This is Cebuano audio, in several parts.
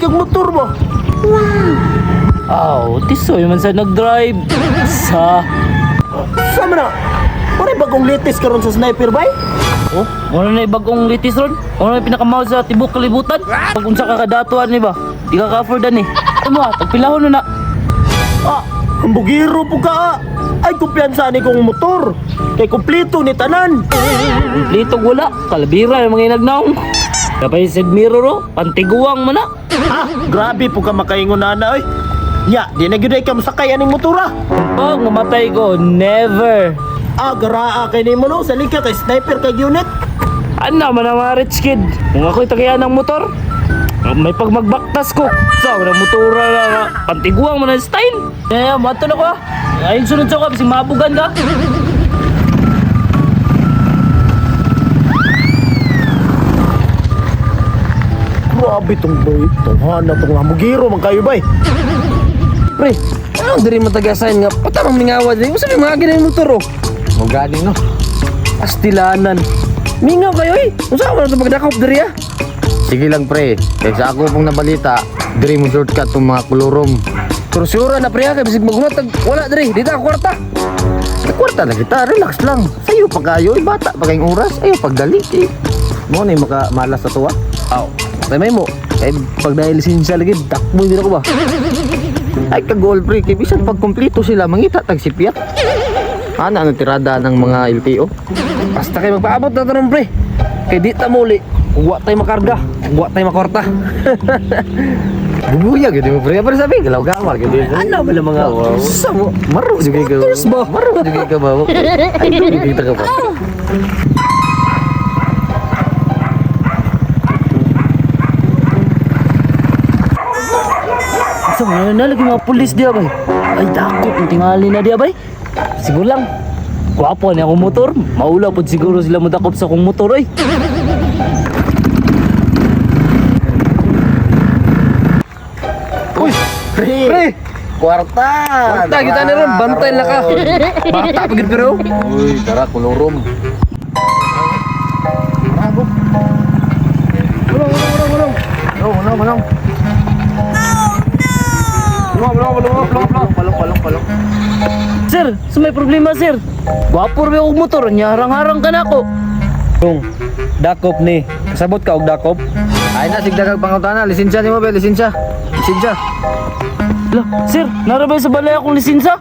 kag motor ba? Aw, tisoy man sa nag-drive. Sa. Sa man na? Pare bagong latest karon sa sniper bay? Oh, wala na bagong latest ron. Wala na pinakamahal sa tibok kalibutan. Pag unsa ka kadatuan ni ba? Di ka ka-afford ani. Ano ah, tagpilahon na na. Ah, ang bugiro po ka ah. Ay kumpiyansa ni kong motor. Kay kumpleto ni tanan. Kompleto wala. Kalabira yung mga inagnaong. Kapay side mirror oh, pantiguang man na. Ah, grabe po ka makaingon na oy. Ya, di na gyud ay ka mosakay aning motor ah. Pag mamatay ko, never. Ah, garaa kay nimo no, salika kay sniper kay unit. Ano man ang mga rich kid? Kung ako'y tagayan ng motor, may pagmagbaktas ko. Sa so, motora na nga. Pantiguang man ang style. Eh, mato na ko ah. Ayun sunod sa ko, bising mabugan ka. Grabe tong boy, tong hana tong hamugiro man kayo bay. Pre, anong diri mo tagasain nga patamang mingawa diri? Unsa may mga ginay motor oh? Mo gani no. Astilanan. Mingaw kayo eh. Unsa man itong pagdakop diri ah? Sige lang pre, kay sa ako pong nabalita, diri mo shortcut tong mga kolorom. Pero sure na pre ah, kay bisig magunat tag wala diri, dito ako kwarta. Sa kwarta na kita, relax lang. Sayo pa kayo, eh, bata pa kayong oras, ayo pagdali eh. Mo na maka malas sa tuwa. Aw, may mo. Kay pag dahil lisensya lagi, dakbo din ako ba? Ay kagol pre, kay bisan pag kumpleto sila mangita tag sipyat. Ana ano tirada ng mga LTO? Basta kay magpaabot na tanong pre. Kay di ta muli, wa tay makarga, wa tay makorta. Bubuya gid mo pre, pero sabi galaw gamar gid. Ano ba lang mga Sa mo, maro jud ka. Scooters ba? Maro jud ka ba? Ay jud ka ba? Asa man na lagi mga pulis diya bay. Ay dakop ang tingali na diya bay. Siguro lang. Gwapo ni akong motor. Maula pod siguro sila modakop sa akong motor oy. Uy, Pre, pre, Kwarta. kwarta kita ni ron, bantay na ka. Bata pa gid pero. Uy, tara kolorom. Ulong, ulong, ulong, ulong. Manong, manong. Ulong, ulong, ulong, ulong, ulong. Palong, palong, palong. Sir, sa may problema sir. Gwapo ra akong motor, nya harang-harang ka na ako. Dong, dakop ni. Kasabot ka og dakop? Ay na sigdagag pangutana, lisensya nimo be, lisensya. Lisensya. Lah, sir, narabay sa balay akong lisensya.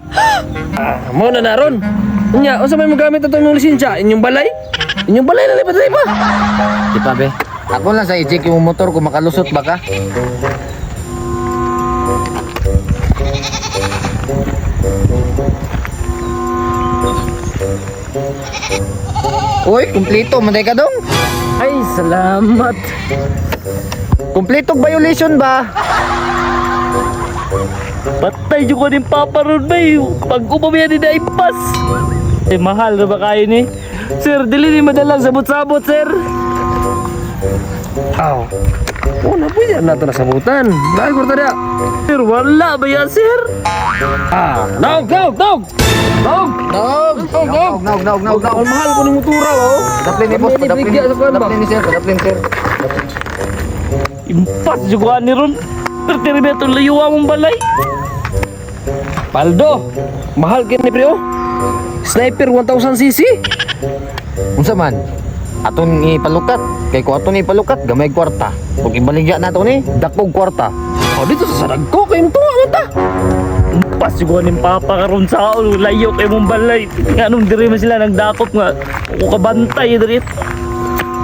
Ah, mo na naron. Unya, unsa may mogamit ato imong lisensya? Inyong balay? Inyong balay na lipat pa. Di pa be. Ako lang sa i-check yung motor kung makalusot ba ka. Uy, kumpleto, manday ka dong. Ay, salamat. Kumpleto violation ba? Patay jud ko ning papa ron bay. Pag upamaya ni na ipas. Eh, mahal na ba kayo ni? Sir, dili ni madalang sabot-sabot, sir. Aw. Oh, na pwede na nato nasabutan. Dahil kwarta dia. Sir, wala ba yan, sir? Ah, dog, dog, dog. Dog. Nog, Dog, dog. nog, nog, nog, nog. Ang mahal ko ni motora oh. Padaplin ni boss, Kami ni padaplin. bigya sa kuwan ba? Padaplin ni sir, padaplin sir. Impas jud ko ani ron. Pero ba itong layuwa mong balay? Paldo. Mahal kini pre oh. Sniper 1000cc. Unsa man? Aton ipalukat. Kay ko aton ipalukat, gamay kwarta. Kung ibaligya nato ni, dakog kwarta. Oh, dito sa sarag ko kay tuwa man ta. Impas jud ko ning papa karon sa layo kay mong balay. Nganong diri man sila nagdakop nga ako kabantay diri.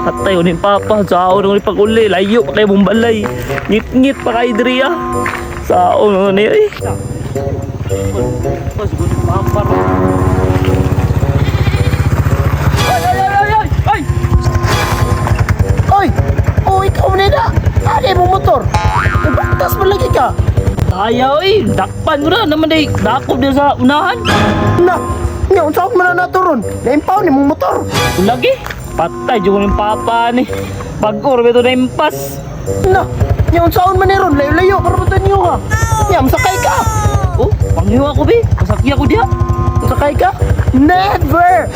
Patay ko ning papa sa ni pag-uli layo pa kay mong balay. Ngit-ngit pa kay diri ah. Sao ni eh. Impas jud ko ning papa ron. Ay ay ay ay ay! Ay! Oy! Oh, ikaw man na. Ani mo motor? Nagbantas man lagi ka. Ayaw eh, dakpan ko na naman eh, dakop niya sa unahan. Na, nya unsa man na nato ron? Naimpaw ni mong motor. Lagi, patay jud ko ning papa ni. Pag-or ito na impas. Na, nya unsaon man ni ron? Layo-layo para ba niyo ha? Nya masakay ka. Oh, panghiwa ko be, masakya ko diha. Masakay ka? Never.